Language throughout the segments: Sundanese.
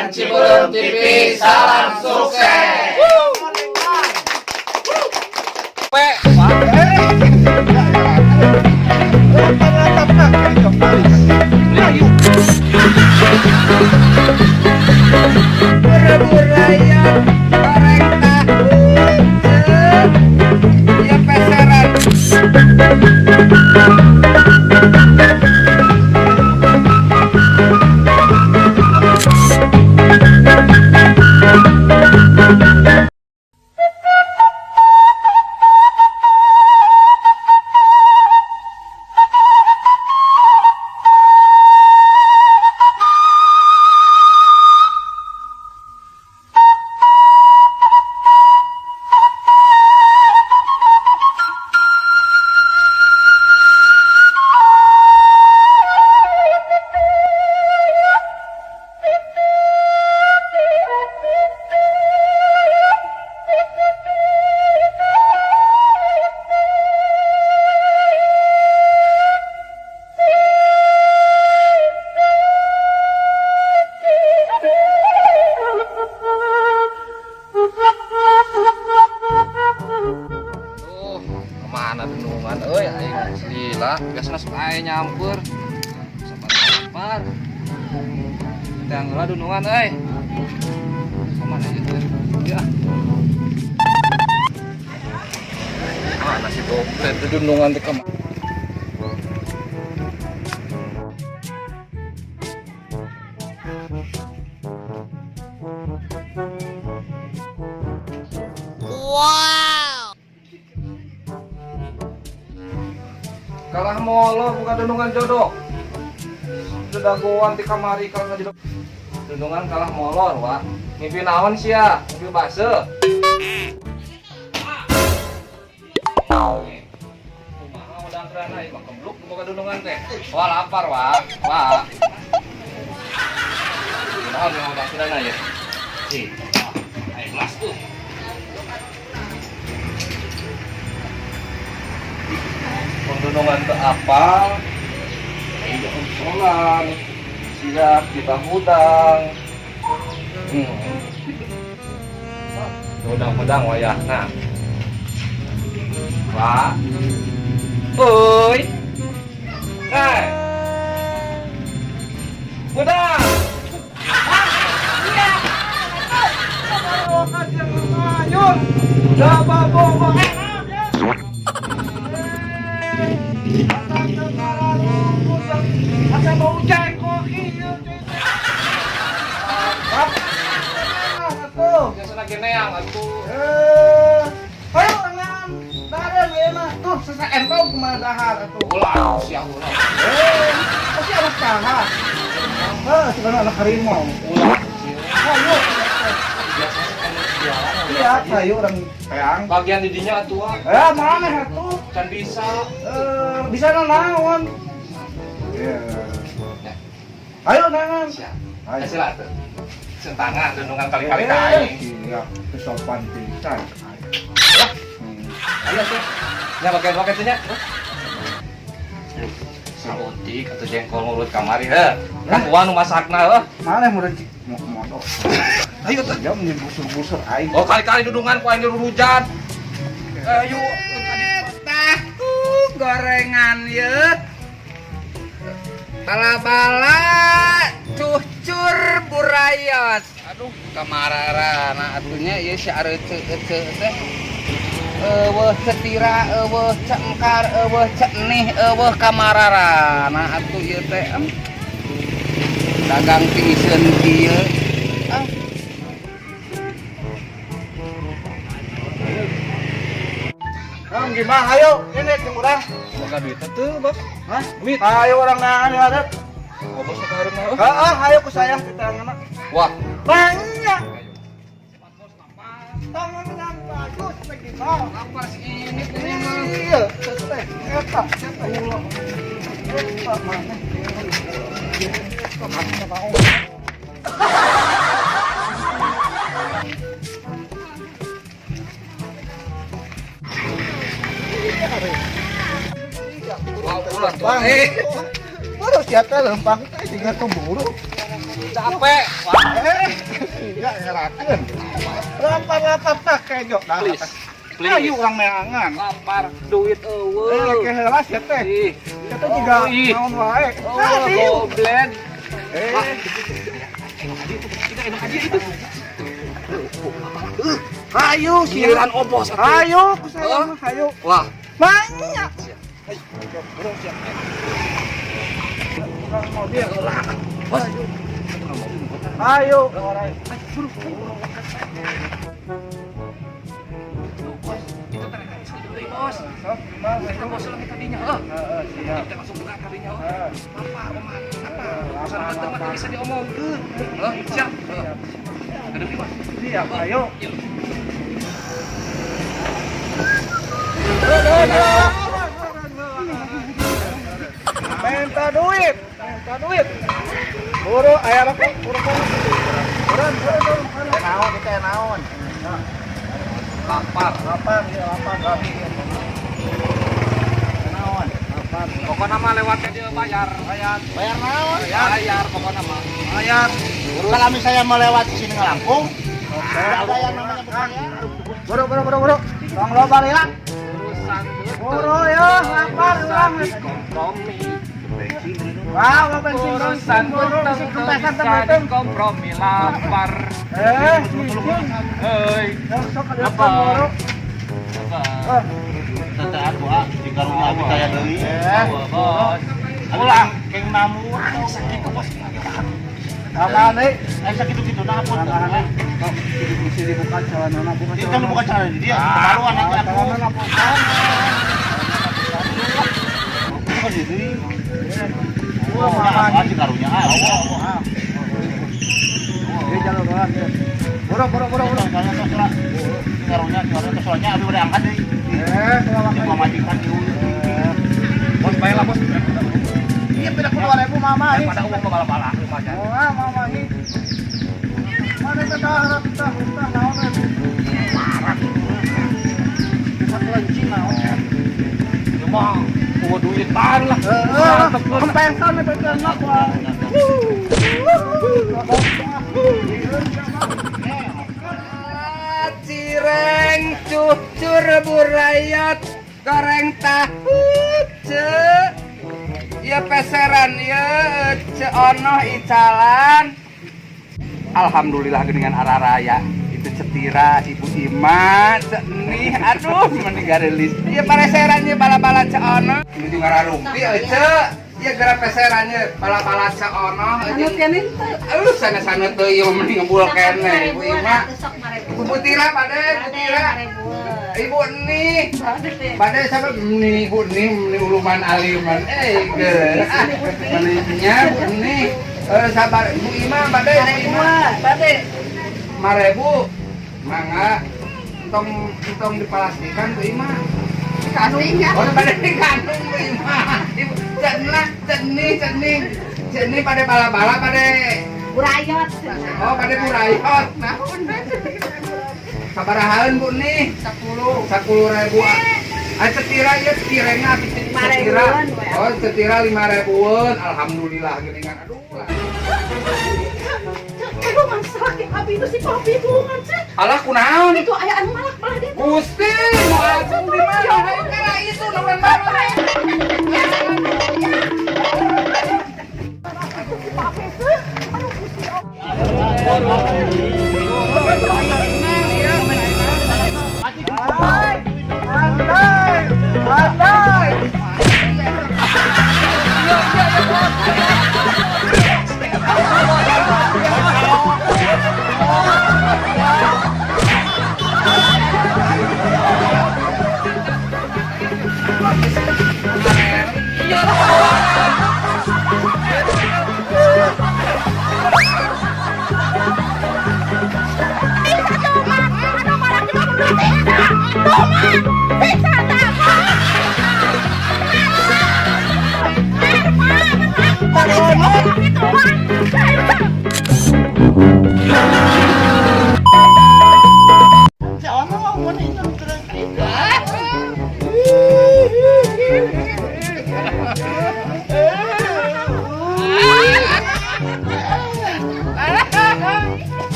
Dan Cibeureum TV, salam sukses. Buru-buru goreng tahu. Ya pesaran. Tuh, kemana dunungan euy aing lila, biasana sok aya nyamper. Sabar lapar. Tang heula dunungan euy. Kemana aja tuh? Ya. Ah, nasi dompet dunungan teh kemana? Kalah molo bukan dunungan jodoh. Dedagoan ti kamari kalah jodoh. Dunungan kalah molor, wa. Mimpi naon sia? Mimpi base. Kumaha udang kerana ieu mah kembluk boga dunungan teh. Wah lapar, wa. Wah. Naon yang udang kerana ya? Ih. Ayo gelas tuh. Pembunuhan ke apa? Ayo usulan. Siap kita hudang. Hudang-hudang wayahna. Pak. Oi. Hai. Hudang. Asa bau jengkol ieu. Atuh. Biasa lagi neang atuh. Eh, ayo tangan. Bareng ieu mah. Tuh sesa entong kumaha dahar atuh. Ulah sia ulah. Eh, pasti anak saha. Heh, sebenarnya anak harimau. Ulah sia. Ayo. Biasanya kan jualan. Iya, ayo orang peang. Bagian didinya atuh ah. Eh, mana atuh? Can bisa. Eh, bisa naon? Iya. Ayo nangan. Siap. Ayo. Hasil atuh. Sentangan dunungan kali-kali ka aing. Iya, kesopan pisan. Ayo tuh. Nya bagian-bagian teh nya. Saeutik atuh jengkol ngurut kamari heuh. Kan gua nu masakna heuh. Mana yang mau modal? Ayo tuh. Dia menjadi busur-busur aing. Oh kali-kali dudungan ku aing dirurujan. Ayo. Tahu gorengan ye. Bala-bala cucur burayot. Aduh, kamararana atunya ieu si areuceu-euceu teh. Eueuh cetira, eueuh cengkar, eueuh cenih, eueuh kamararana atuh ieu teh. Dagang tiiseun kieu. Ah. Kang gimana? Ayo, ini jeung urang. Boga duit tuh, Bab. Hah? Duit. Ayo urang neangan ya, Dek. Oh, bos ka hareup mah. Heeh, ayo ku sayang kita anak. Wah. Banyak. Tangan yang bagus lagi mau. Apa sih ini teh mah? Iya, teh. Eta, eta ulah. Eta mana? Eta mana mau? Wah, ulah tuh. Bang, baru siapa lempang teh tinggal pemburu. Capek. Enggak ngerakeun. Lapar-lapar tak kejo. Please. Please. Ayo urang meangan. Lapar duit eueuh. Eh, heula sia teh. Ih. Sia teh juga Ih. naon wae. Oh, goblek. Eh, Enak aja itu. Ayo sia. Giliran obos atuh. Ayo ku saya mah ayo. Wah, Banyak. bro siap. Tukang mobil. Bos. Ayo. Bos, itu teh deui, Bos. Sok, gimana? Kita bos lagi tadinya, heuh. Heeh, siap. Kita langsung buka tadinya, heuh. Heeh. Apa, oman? Apa? Urusan Apa, penting mah apa. Bisa diomongkeun. Heuh, siap. Heuh. Ada deui, Bos. Siap, ayo. Yuk. Minta duit, minta duit. Buru, aya rokok, buru buru. Buruan, buruan, buruan. Naon kita naon? Lapar. Lapar, ya lapar. Naon? Lapar. Pokoknya mah lewatnya dia bayar. Bayar, Bayar naon? Bayar pokoknya mah. Bayar. Kalau misalnya melewati sini ngelangkung, Oke. tidak ada yang namanya berbayar. Buru, buru, buru, buru. Tong loba lila. Urusan Buru ya, lapar urang. kompromi. Wah, mau bensin, Urusan buru, penting bisi kempesan bisa teu dikompromi lapar. Eh, cicing. Hei, Sok ada Apa? buru. Apa? Eh, Tete aku ah, di karunya abi kaya deui. Eh, Bos. Pulang keng namu. Sakitu bos. Tambahan deui. Eh sakitu-kitu nah pun. Tambahan deui. Sok, mesti dibuka celanana, buka Itu kan bukan cara dia, Ah. kemaluan aja aku. Celanana buka. Bukan gitu. Wah, Wah, mama. di karunya ah. Ah. Dia jalur doang dia. Buru, buru, buru, buru. Karunya, karunya soalnya abi udah angkat deui. Eh, selawak Jeung pamajikan di Eh, Bos bayar lah bos. Iya, beda ku 2000 mama. ih. Daripada uang mah bala-bala lumayan. Wah, mama ih. Mana teh dahar tah tah naon eh. Bisa kelinci naon. Ya mah, bawa duit baru lah. Heeh, kempesan teh enak wah. Cireng cucur burayot goreng tahu ce ya peseran ya ce ono icalan. Alhamdulillah dengan arah raya itu cetira ibu Ima nih aduh meninggal rilis ya pareserannya bala-bala ce ono menuju ngararumpi ce ya gerak peserannya bala-bala ce ono. Anut kene teu. Aduh, sana-sana tuh iya mending ngebul kene ibu Ima. Ibu Putira pada Putira. Ibu nih. Pada siapa nih ibu nih nih uluman aliman. Eh, ge. Ah, menihnya Bu nih. Eh, sabar Ibu Ima pada Ibu Ima. Bade. 5.000. Mangga. Entong entong dipastikan Bu Ima. Pastikan. Oh, pada dikandung Bu Ima. Ibu cenah ceni ceni. Ceni pada bala-bala pada Burayot. Oh, pada burayot. Nah, sabarahaan Bu nih? 10. 10.000. Ah, cetira ya cetirengna Lima cetira. ribuan, we. Oh, cetira 5.000-an. Alhamdulillah geuningan. Aduh lah. Aduh masak abi itu si kopi bungan cek. Alah kunaon? Itu aya anu malak belah ditu. Gusti, mau agung di mana? Hayu kala itu naon baru. Si papi teh. Aduh Gusti Allah. Pandai, pandai.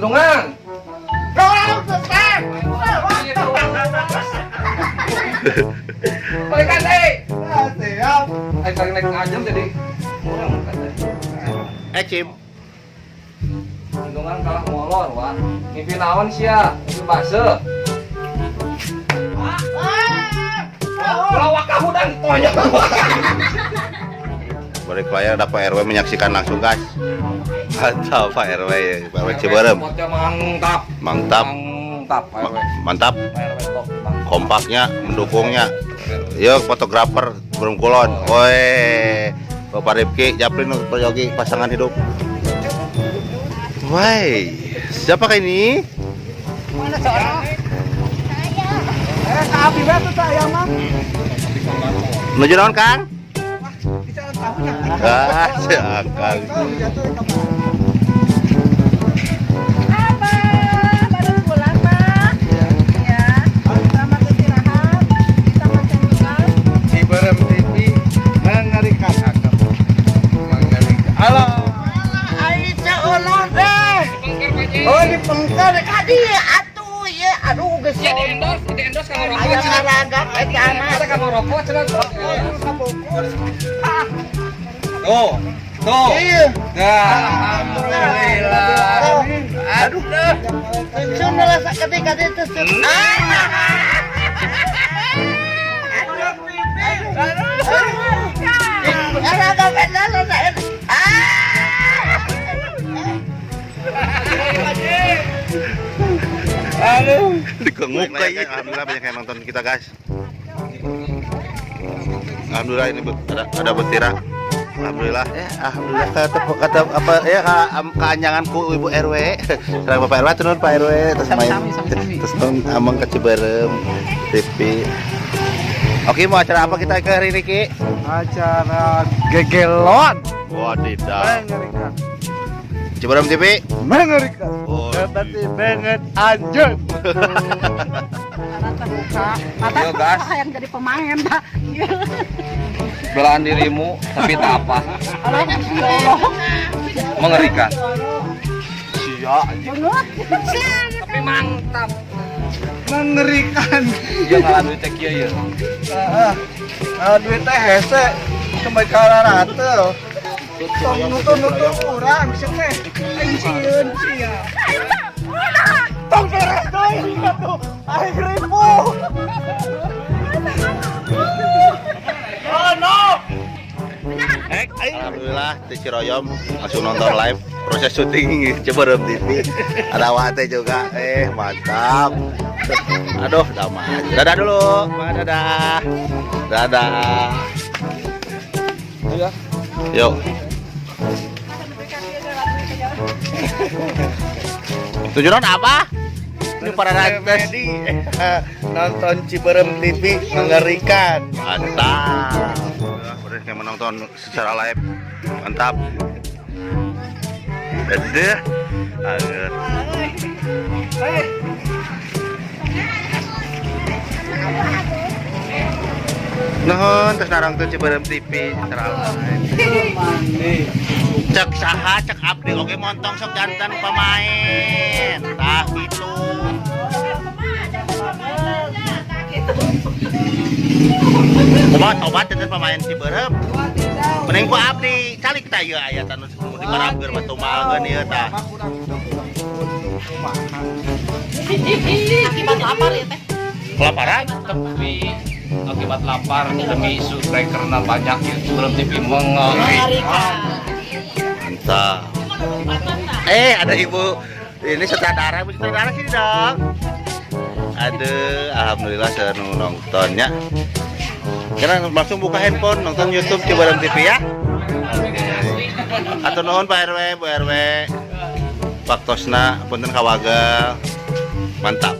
Dunungan. Tolong, selesai. Balikan deui. Ah, siap. Aing kali naik ngajeng jadi kurang tadi. Eh, Cim. Dunungan kalah molor, wah. Mimpi naon sia? Mimpi baseuh. Lawak kahudang tonyok. Balik layar ada Pak RW menyaksikan langsung, guys. Mantap Pak RW ya, Pak RW Cibeureum. Spotnya mantap. Mantap. Mantap Pak RW. Mantap, Pak RW top. Mantap. Kompaknya, mendukungnya. Yuk fotografer Beureum Kulon. Woi, Bapak Rifki, Japrin, Pak Yogi, pasangan hidup. Woi, siapa ini? Eh, ka abi we tuh saya mah. Menuju naon, Kang? Bicara tahunya. Ah, si Akang. Tahu jatuh kemana. Abah, baru pulang, Pak. Ya. Selamat istirahat. Kita makan tugas. Cibeureum TV mengerikan. Mengerikan. Halo. Aisyah ulah deh. Oh, di pengker kadi atuh ye, aduh geus. Ya di endorse, di endorse kanggo rokok. Aya ngaragap eta mah. Ada kanggo rokok cenah. Tuh. Tuh. Iya. Nah, alhamdulillah. Aduh. Sun lah sakedik kadi teh. Ngaragap eta lah. Ah. Aduh, dikenguk kayak. Alhamdulillah banyak yang nonton kita, guys. Alhamdulillah ini ada betira. Alhamdulillah ya, alhamdulillah kata apa ya keanyanganku Ibu RW. Serang Bapak RW, turun Pak RW terus main. Terus amang ke Cibeureum TV. Oke, mau acara apa kita ke hari ini, Ki? Acara gegelon. Wadidaw. Mengerikan. Cibeureum TV. Mengerikan. Oh, Seperti banget anjun. Karena terbuka. Mata Yo, gas. yang jadi pemain, Pak. Iya. Belaan dirimu tapi tak apa. Allah, ya Allah. Mengerikan. Banget. Tapi mantap. Mengerikan. Iya ngalah duit teh kieu ieu. Ah, ah, duit teh hese sampai ka rata. Tong nutur-nutur urang sih teh. Aing sieun sia. Tong beres deui atuh. Aing ribu. Oh no. Alhamdulillah di Ciroyom langsung nonton live proses syuting Cibeureum TV. Ada Wate juga. Eh, mantap. Aduh, damai. Dadah dulu. Dadah. Dadah. Iya. Yuk. Tujuan apa? Ini para rakyat. Nonton Cibeureum TV mengerikan. Mantap. Udah kayak menonton secara live. Mantap. Dadah. Aduh. Nuhun terus narangtun Cibeureum TV secara live. Cek saha cek abdi oge montong sok jantan pemain. Tah gitu. Kumaha tobat jantan pemain Cibeureum. Mending ku abdi calik tah ieu aya tah nu dimarabkeun mah tumalkeun ieu tah. Akibat lapar ya teh. Kelaparan? Tapi akibat lapar demi subscriberna banyak ya Cibeureum TV mengerikan. Mantap. Eh, ada ibu ini sutradara, ibu sutradara sini dong. Aduh, alhamdulillah seneng nontonnya. Karena langsung buka handphone nonton YouTube Cibeureum TV ya. Oke. Atau nuhun Pak RW, Bu RW. Waktosna punten kawaga. Mantap.